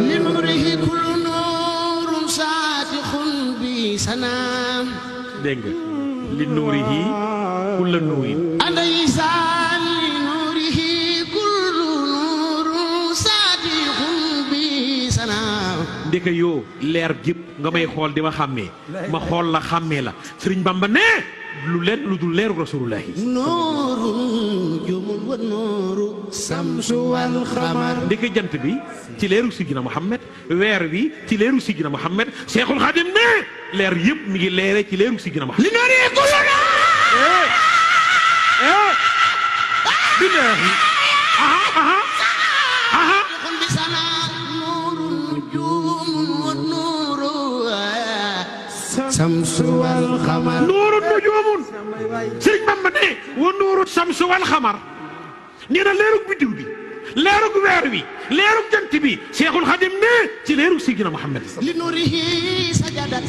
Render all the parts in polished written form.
لنوره كل نور صادق بسنام dégg nga li nuurihi kulla nuurin أليس لنوره كل نور صادق بسنام ndeke yoo leer gépp nga may xool di ma xàmmee ma xool la xàmmee la Sëriñ Bamba ne lu leen lu dul leeru rasulullahi نور نجوم والنور الشمس والقمر ndeke jant bi ci leeru Sidina Muhammad weer bi ci leeru Sidina Muhammad Seexul Xadim ne leer yëpp mi ngi leere ci leeru Sidina Muhammad لنوره كل نور billahi صادق بسنام نور نجوم والنور الشمس والقمر nuuru nujuumun Sëriñ Bamba ne wa nuuru samsu wal xamar nee na leerug biddiw bi leerug weer wi leerug jant bi Seexul Xadim ne ci leerug Sidina Muhammad لنوره سجدت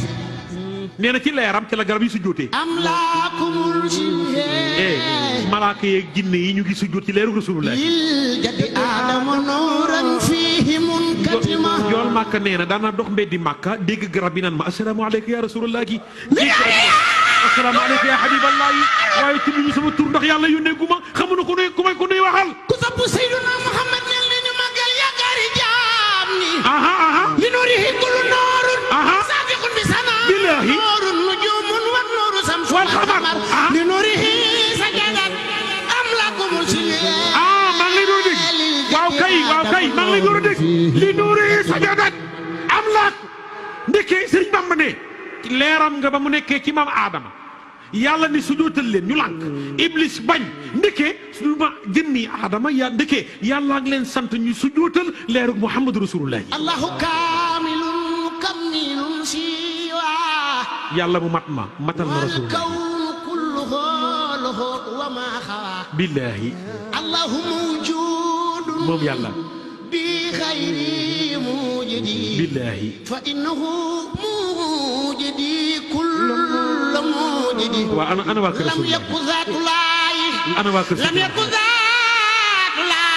nee na ci leeram ci la garab yi su jootee أملاك مرشد malaaka yeeg jinne yi ñu ngi su joot ci leerug rasulullah للجد آدم نورا فيه منكتما yool màkka nee na daana dox mbeddi màkka dégg garab yi naan ma asalaamaaleykum ya rasulullah gi asalaamaaleykum ya habiballah yi waaye ci ñu sama tur ndax yàlla yónnee gu ma xamu na ko nuy ku may ko nuy waxal كتب سيدنا محمد نلني مقال يا غاري جامني aha لنوره كل نور aha صادق بسنا بالله. نور النجوم والنور شمس والقمر. والقمر لنوره سجدت أملاك مرسل maa ngi lay door a dégg waaw kay maa ngi lay door a dégg li nuuri sajadat am laak ndekkee Sëriñ Bamba ne leeram nga ba mu nekkee ci maam Aadama yàlla ni sujootal leen ñu lànk Iblis bañ ndekkee su ma jëmmi Aadama ndekkee yàlla ngi leen sant ñu sujootal leerug Muhammadu Rasulullah الله كامل مكمل سوى yàlla mu mat ma matal na Rasulullah والكون كله له وما خوا billaahi الله موجود moom yàlla بغير موجد billaahi فإنه موجد كل موجد waa ana waa kër لم Rasulullah يكن ذات الله ana waa kër لم يكن ذات الله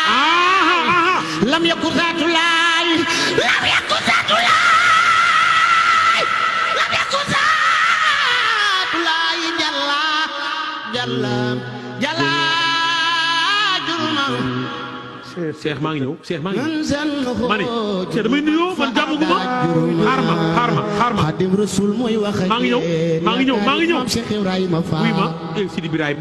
aha لم يكن ذات الله لم يكن ذات الله لم يكن ذات الله جل جل جرما Cheikh maa ngi ñëw Cheikh maa ngi ñëw من زنه ma ne Cheikh damay nuyoo man jàmmaguma xaar ma Xaadim Rasul mooy wax maa ngi ñëw maa ngi ñëw Cheikh Ibrahima Fall wuy ma Sidi Ibrahima